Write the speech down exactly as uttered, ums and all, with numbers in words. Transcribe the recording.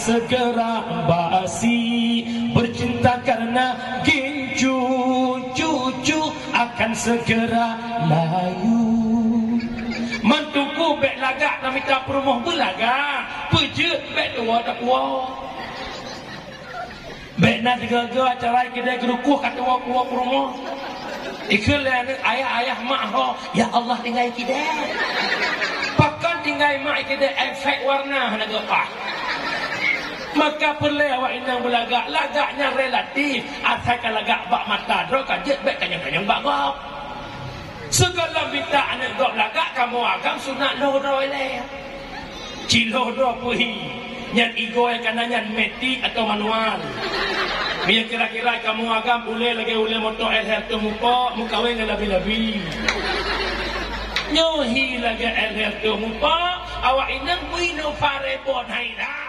Segera basi, bercinta karena gincu, cucu akan segera layu. Mantuku bèk lagak na mita peurumoh, beulagak, peujeuet bèk tuwoe tapuwoe. Bèk na sigoe-goe acara keudè geurukoh ka tuwoe-tuwoe peurumoh. Ikheun lé aneuk, ayah-ayah, mak ho, ya Allah tinggai keudè. Pakon tinggai mak keudè, efek warna hana geupaih. Maka peureulèe awak inong beulagak, lagak nyan relatif, asai ka lagak bak mata droe ka jeuet bèk kanyang-kanyang bak gob. Sigohlom mita aneuk gob lagak kamoe agam sunat lhôh droe ilèe. Cilôh droe peuhi, nyan igoe ka na nyan metik atau manual. Meunyo kira-kira kamoe agam ulèe lagèe ulèe moto L H R tu mupok, meukawen ngon labi-labi. Nyoe hi lagèe L H R tu mupok, awak inong bui nyoe parebon hai dah.